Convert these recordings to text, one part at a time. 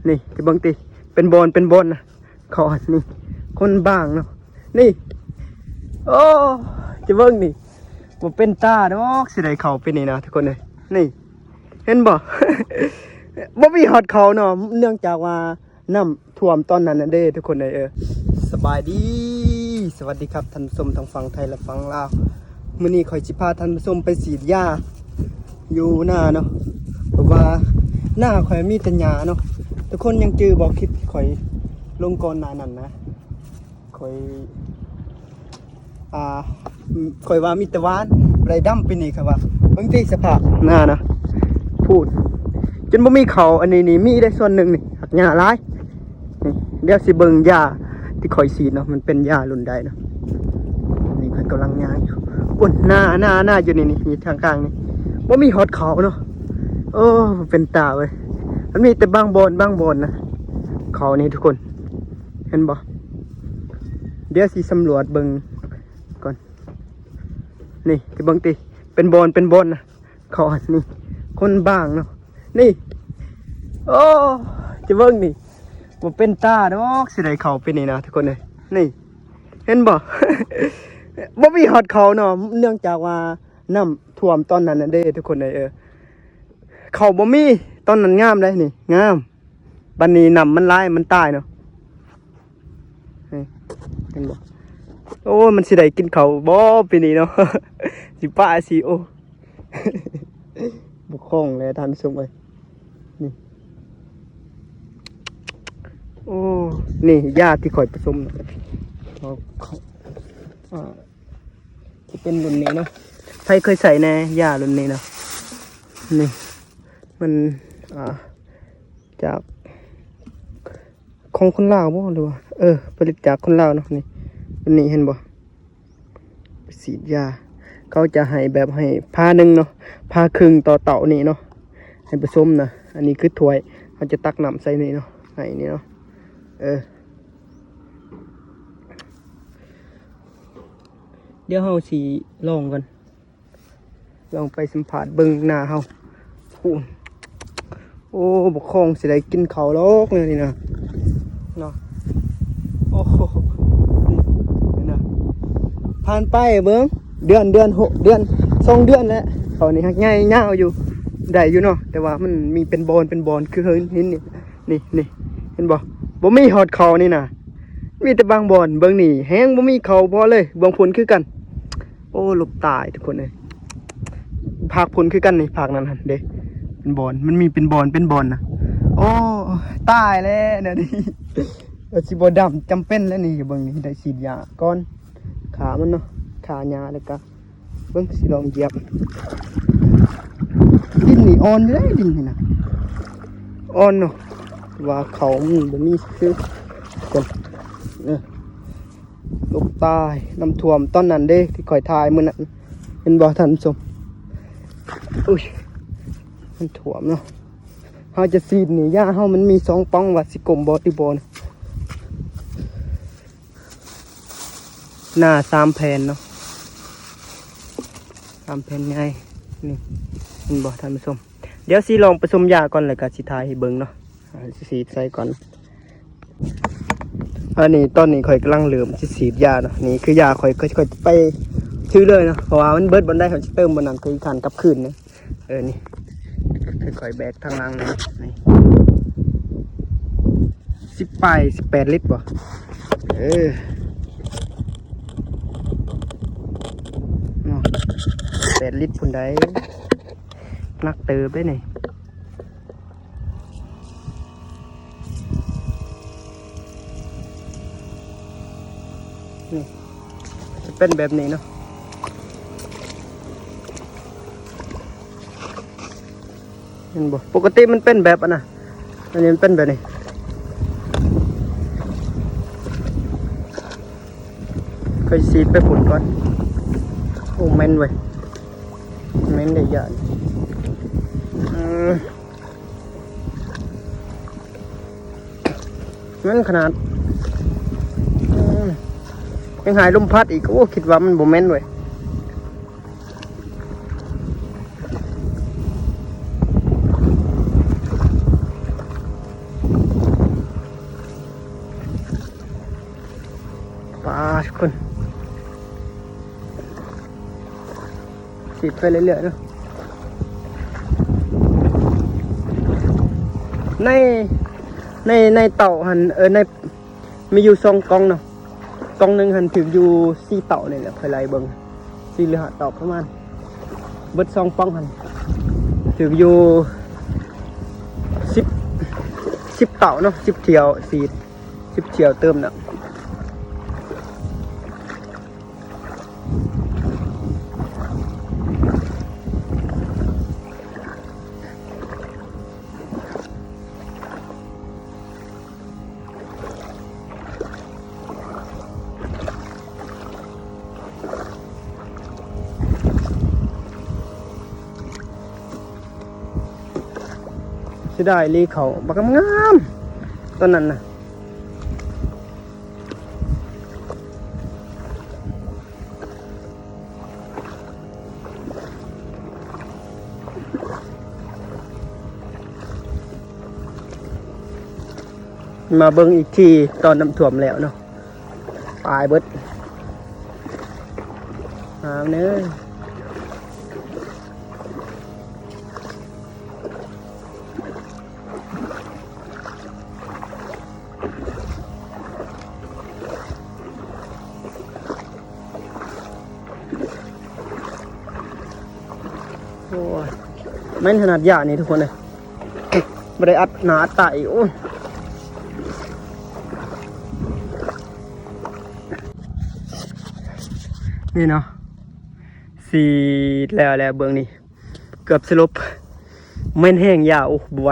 ນີ້ ຈະເບິ່ງຕິ ເປັນບ່ອນ ເປັນບ່ອນນະ ເຂົານີ້ ຄົນບາງເນາະ ນີ້ ໂອ້ ຈະເບິ່ງນີ້ ບໍ່ເປັນຕາດອກ ຊິໄດ້ເຂົ້າໄປນີ້ນະທຸກຄົນເອີຍ ນີ້ ເຫັນບໍ່? ບໍ່ມີຮອດເຂົ້າເນາະ ເນື່ອງຈາກວ່າ ນ້ຳຖ້ວມຕອນນັ້ນນະເດ້ທຸກຄົນເອີຍ. ເອີ ສະບາຍດີ ສະຫວັດດີຄັບທ່ານຜູ້ຊົມທັງຝັ່ງໄທ ແລະ ຝັ່ງລາວ. ມື້ນີ້ຂ້ອຍຊິພາທ່ານຜູ້ຊົມໄປສີດຢາຢູ່ນາເນາະ ເພາະວ່ານາຂ້ອຍມີແຕ່ຫຍ້າເນາະ. ທຸກຄົນຍັງຈື່ບໍ່ ຄລິບທີ່ຂ້ອຍລົງກ່ອນໜ້ານັ້ນນະ? ຂ້ອຍ ອ່າ ຂ້ອຍວ່າມີແຕ່ຫວານ ບໍ່ໄດ້ດຳປີນີ້ ຂ້ອຍວ່າ ເບິ່ງຕິສະພາບນານະ ພຸ້ນ ຈົນບໍ່ມີເຂົ້າ. ອັນນີ້ນີ້ມີໄດ້ສ່ວນໜຶ່ງນີ້ ຫາກຫຍ້າຫຼາຍ. ນີ້ ດຽວຊິເບິ່ງຢາທີ່ຂ້ອຍສີດເນາະ ມັນເປັນຢາລຸ້ນໃດເນາະ. ນີ້ເພິ່ນກຳລັງຍ່າງຢູ່ ໂອ້ ນາ ນາ ນາຢູ່ນີ້ ນີ້ ນີ້ທາງກາງນີ້ ບໍ່ມີຮອດເຂົ້າເນາະ. ໂອ້ ເປັນຕາເວີຍ ມັນມີແຕ່ບາງບ່ອນ ບາງບ່ອນນະ ເຂົ້ານີ້ທຸກຄົນ ເຫັນບໍ່? ດຽວຊິສຳຫຼວດເບິ່ງກ່ອນ. ນີ້ ຈະເບິ່ງຕິ ເປັນບ່ອນ ເປັນບ່ອນນະ ເຂົານີ້ ຄົນບາງເນາະ. ນີ້ ໂອ້ ຈະເບິ່ງນີ້ ບໍ່ເປັນຕາດອກ ຊິໄດ້ເຂົ້າໄປນີ້ນະທຸກຄົນເອີຍ. ນີ້ ເຫັນບໍ່? ບໍ່ມີຮອດເຂົ້າເນາະ ເນື່ອງຈາກວ່ານ້ຳຖ້ວມຕອນນັ້ນນະເດ້ທຸກຄົນເອີຍ. ເອີ ເຂົ້າບໍ່ມີ ຕອນນັ້ນງາມເດ້ ນີ້ ງາມ. ບັດນີ້ນ້ຳມັນຫຼາຍ ມັນຕາຍເນາະ. ນີ້ ເຫັນບໍ່? ໂອ້ ມັນຊິໄດ້ກິນເຂົ້າບໍ່ປີນີ້ເນາະ? ຊິປະຊິ ໂອ້ ບໍ່ຄ່ອງແລ້ວທ່ານຜູ້ຊົມເອີຍ. ນີ້ ໂອ້ ນີ້ຢາທີ່ຂ້ອຍປະສົມ ເອົາ ອ່າ ຈະເປັນລຸ້ນນີ້ເນາະ. ໃຜເຄີຍໃຊ້ແດ່ ຢາລຸ້ນນີ້ເນາະ? ນີ້ ມັນ ອ່າ ຈາກ ຂອງຄົນລາວບໍ່ ຫຼືວ່າ ເອີ ຜະລິດຈາກຄົນລາວເນາະ. ນີ້ ອັນນີ້ເຫັນບໍ່? ໄປສີດຢາ ເຂົາຈະໃຫ້ແບບ ໃຫ້ພາໜຶ່ງເນາະ ພາເຄິ່ງຕໍ່ເຕົ້ານີ້ເນາະ ໃຫ້ປະສົມນະ. ອັນນີ້ຄືຖ້ວຍ ເຮົາຈະຕັກນ້ຳໃສ່ນີ້ເນາະ ໃຫ້ນີ້ເນາະ. ເອີ ດຽວເຮົາຊິລອງກ່ອນ ລອງໄປສຳພາດເບິ່ງນາເຮົາ. ໂອ້ ໂອ້ ບໍ່ຄ່ອງຊິໄດ້ກິນເຂົ້າດອກແນວນີ້ນະ ເນາະ. ໂອ້ ນີ້ນະ ຜ່ານໄປເບິ່ງ ເດືອນ ເດືອນ ຫົກເດືອນ ສອງເດືອນແລ້ວ ເຂົ້ານີ້ຫາກໃຫຍ່ຍາວຢູ່ ໄດ້ຢູ່ເນາະ ແຕ່ວ່າມັນມີເປັນບ່ອນ ເປັນບ່ອນ ຄືເຫັນນີ້ ນີ້ ນີ້ ເຫັນບໍ່? ບໍ່ມີຮອດເຂົ້ານີ້ນະ ມີແຕ່ບາງບ່ອນ. ເບິ່ງນີ້ ແຮງບໍ່ມີເຂົ້າພໍເລີຍ ເບື້ອງພຸ້ນຄືກັນ. ໂອ້ ຫຼົບຕາຍທຸກຄົນເອີຍ ພາກພຸ້ນຄືກັນນີ້ ພາກນັ້ນຫັ້ນເດ້ ເປັນບ່ອນ ມັນມີເປັນບ່ອນ ເປັນບ່ອນນະ. ໂອ້ ຕາຍແລ້ວແນວນີ້ ວ່າຊິບໍ່ດຳ ຈຳເປັນແລ້ວນີ້. ເບິ່ງນີ້ ໄດ້ສີດຢາກ່ອນ ຂ້າມັນເນາະ ຂ້າຫຍ້າ ແລ້ວກະ ເບິ່ງ ຊິລອງຢຽບ. ດິນນີ້ອ່ອນຢູ່ເດ້ ດິນນີ້ນະ ອ່ອນເນາະ ວ່າເຂົ້າມັນບໍ່ມີຄືກັນ. ເອີ ຫຼົບຕາຍ ນ້ຳຖ້ວມຕອນນັ້ນເດ້ ທີ່ຂ້ອຍຖ່າຍມື້ນັ້ນ ເຫັນບໍ່ທ່ານຜູ້ຊົມ? ອຸ້ຍ ມັນຖ້ວມເນາະ. ເຮົາຈະສີດນີ້ ຢາເຮົາມັນມີສອງປ່ອງ ວ່າຊິກົມບໍ່ ຫຼືບໍ່ນະ. ໜ້າສາມແຜ່ນເນາະ ສາມແຜ່ນໃຫຍ່ນີ້ ເຫັນບໍ່ທ່ານຜູ້ຊົມ? ດຽວຊິລອງປະສົມຢາກ່ອນ ແລ້ວກະຊິຖ່າຍໃຫ້ເບິ່ງເນາະ. ອ່າ ຊິສີດໃສ່ກ່ອນ. ອັນນີ້ ຕອນນີ້ຂ້ອຍກຳລັງເລີ່ມຊິສີດຢາເນາະ. ນີ້ຄືຢາຂ້ອຍ ຂ້ອຍ ຂ້ອຍໄປຖືເລີຍເນາະ ເພາະວ່າມັນເບິດບ່ອນໃດ ຂ້ອຍຊິເຕີມບ່ອນນັ້ນ ຂ້ອຍຄັນກັບຄືນເນາະ. ເອີ ນີ້ ຄ່ອຍໆແບກທາງຫຼັງນີ້ ນີ້ ສິບປາຍ ສິບແປດລິດບໍ່? ເອີ ເນາະ ແປດລິດພຸ້ນໃດ໋ ໜັກເຕີບເດ້ນີ້. ນີ້ ຈະເປັນແບບນີ້ເນາະ ເຫັນບໍ່? ປົກກະຕິມັນເປັນແບບອັນນະ ອັນນີ້ມັນເປັນແບບນີ້. ຂ້ອຍສີດໄປພຸ້ນກ່ອນ. ໂອ້ ແມ່ນເວີຍ ແມ່ນໄດ້ຢານ ເອີ ແມ່ນຂະໜາດ ອືມ ຍັງຫາຍລົມພັດອີກ. ໂອ້ ຄິດວ່າມັນບໍ່ແມ່ນເວີຍ. ອ່າ ທຸກຄົນ ສີດໄປເລື້ອຍໆເນາະ. ໃນ ໃນ ໃນເຕົາຫັ້ນ ເອີ ໃນ ມີຢູ່ສອງກ່ອງເນາະ, ກ່ອງໜຶ່ງຫັ້ນຖືກຢູ່ສີ່ເຕົານີ້ແຫຼະ, ຂ້ອຍໄລ່ເບິ່ງ ສີ່ຫຼືຫ້າເຕົາປະມານ, ເບິດສອງປ່ອງຫັ້ນຖືກຢູ່ສິບ ສິບເຕົາເນາະ, ສິບຖ້ຽວສີດ ສິບຖ້ຽວເຕີມນະ. ເສຍດາຍອີ່ຫຼີ ເຂົ້າບັກງາມໆ ຕອນນັ້ນນະ. ມາເບິ່ງອີກທີຕອນນ້ຳຖ້ວມແລ້ວເນາະ, ຕາຍເບິດ ຫາງເນີ. ໂອ້ຍ ແມ່ນຂະໜາດຫຍ້ານີ້ທຸກຄົນເອີຍ, ບໍ່ໄດ້ອັດໜ້າອັດຕາອີກ. ໂອ້ຍ ນີ້ເນາະ ສີດແລ້ວ ແລ້ວເບິ່ງນີ້ ເກືອບສະຫຼົບ ແມ່ນແຮງຢາວ ໂອ້ ບໍ່ໄຫວ.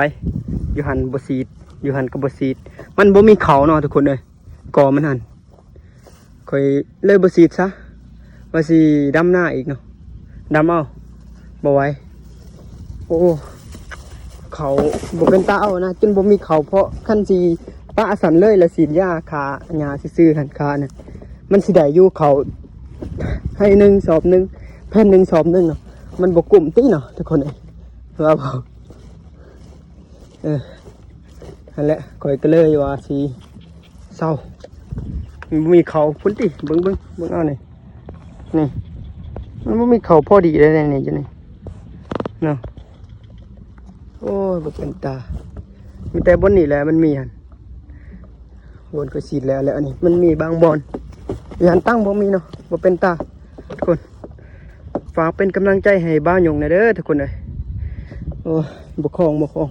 ຢູ່ຫັ້ນບໍ່ສີດ ຢູ່ຫັ້ນກໍບໍ່ສີດ, ມັນບໍ່ມີເຂົ້າເນາະທຸກຄົນເອີຍ, ກໍມັນຫັ້ນ ຂ້ອຍເລີຍບໍ່ສີດຊະ ວ່າຊິດຳນາອີກເນາະ, ດຳເອົາ ບໍ່ໄຫວ. ໂອ້ ເຂົ້າບໍ່ເປັນຕາເອົານະ, ຈົນບໍ່ມີເຂົ້າ, ເພາະຄັນຊິປະຊັ້ນເລີຍ ແລ້ວສີດຢາຂ້າຫຍ້າຊື່ໆຫັ້ນ ຂ້ານັ້ນ ມັນຊິໄດ້ຢູ່ເຂົ້າໄຮ່ໜຶ່ງສອບໜຶ່ງ ແຜ່ນໜຶ່ງສອບໜຶ່ງເນາະ, ມັນບໍ່ກຸ້ມຕິເນາະທຸກຄົນເອີຍ ວ່າບໍ່. ເອີ ຫັ້ນແຫຼະ ຂ້ອຍກໍເລີຍວ່າຊິເຊົາ, ມັນບໍ່ມີເຂົ້າພຸ້ນຕິ. ເບິ່ງ ເບິ່ງ ເບິ່ງເອົານີ້ ນີ້ ມັນບໍ່ມີເຂົ້າພໍດີເດ້ນີ້ ຢູ່ນີ້ເນາະ. ໂອ້ຍ ບໍ່ເປັນຕາ, ມີແຕ່ບ່ອນນີ້ແຫຼະມັນມີຫັ້ນ. ບ່ອນຂ້ອຍສີດແລ້ວ ແລ້ວອັນນີ້ມັນມີບາງບ່ອນ ຢູ່ຫັ້ນຕັ້ງບໍ່ມີເນາະ, ບໍ່ເປັນຕາ. ທຸກຄົນ ຝາກເປັນກຳລັງໃຈໃຫ້ບ່າວຍົງແດ່ເດີທຸກຄົນເອີຍ. ໂອ້ຍ ບໍ່ຄ່ອງ ບໍ່ຄ່ອງ,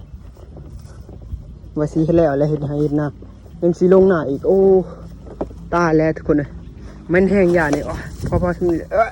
ວ່າຊິເຮັດແລ້ວ ແລ້ວເຮັດໄຮ່ເຮັດນາ ຍັງຊິລົງນາອີກ. ໂອ້ ຕາຍແລ້ວທຸກຄົນເອີຍ, ແມ່ນແຮງຢານີ້. ໂອ້ຍ ພໍ ພໍຊ່ຳນີ້. ເອີ